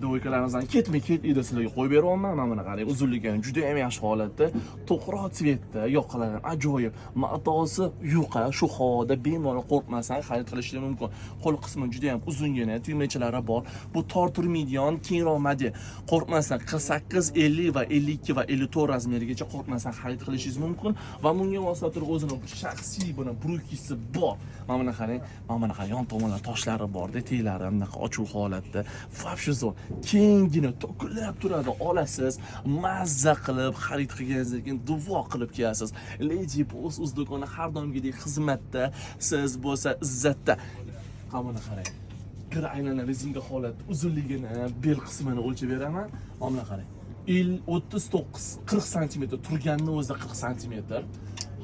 Двойка larimizni ketma ket uyda sizlarga qo'yib beryapman. Mana buni qarang, uzunligi ham juda ham yaxshi holatda, to'qroq цвет da, yoqalari ham ajoyib, matosi yuqa, shu havoda bemalol qo'rqmasdan xarid qilishlik mumkin. Qo'l qismi juda ham uzungina, tugmachalari bor. Bu tor turmaydigan kengroq model. Qo'rqmasdan 48, 50 va 52 va 54 razmerigacha qo'rqmasdan xarid qilishingiz mumkin va bunga moslab turib o'zini shaxsiy buni брюки si bor. Mana buni qarang, mana buni qarang, yon tomonlar toshlari borda, teglari bunaqa ochuv holatda. Вообще zo'r. Kengina to'kilib turadi, olasiz, mazza qilib xarid qilganingizdan keyin duo qilib kiyasiz. Lady Boss uz do'koni har doimgidek xizmatda, siz bo'lsa izzatda. Mana buni qarang. Kir aylana rezinka holat, uzunligini, bel qismini o'lchab beraman. Mana buni qarang. 39, 40 santimetr turganni o'zida 40 santimetr.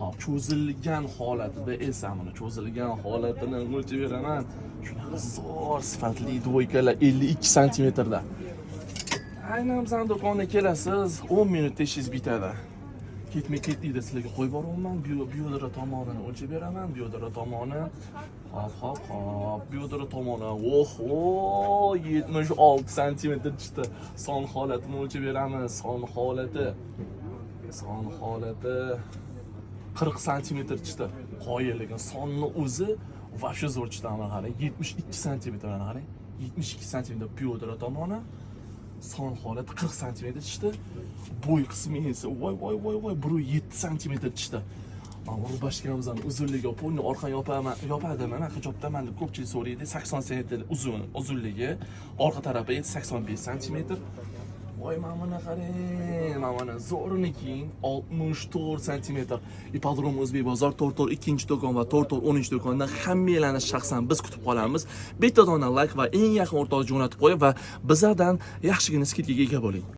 Hop, cho'zilgan holatida esa mana cho'zilgan holatini o'lchab beraman. Shunaqa zo'r sifatli двойка lar 52 santimetrda. Aynan bizani do'konga kelasiz, 10 minutda ishingiz bitadi. Ketma ket deydi, sizlarga qo'yib boryapman. Бедра tomonini o'lchab beraman. Бедра tomoni. Hop, hop, hop. Бедра tomoni. Oho, 76 santimetr chiqdi. Son holatini o'lchab beramiz. Son holati. Son holati 40 santimetr chiqdi. Qoyil, lekin sonni o'zi вообще zo'r chiqdi. Mana qarang, 72 santimetr, mana qarang. 72 santimetr бедра tomoni. Son holati 40 santimetr chiqdi. Bo'y qismi esa voy voy voy voy 1,7 santimetr chiqdi. Mana рубашка mizni uzunligi, полный orqa yopaman, yopadimi, man hijobdaman deb ko'pchilik so'raydi. 80 santimetr uzun, uzunligi, orqa tarafi 85 santimetr. Voy, mana buni qarang, mana buni zo'rini kiying, 64 santimetr. Ipodrom, O'zbek bozor, 4 4 2 do'kon va 4 4 10 do'kondan hammanglarni shaxsan biz kutib qolamiz. Bitta dona layk va eng yaqin o'rtog'ingizga jo'natib qo'ying va bizlardan yaxshigina скидка ga ega bo'ling.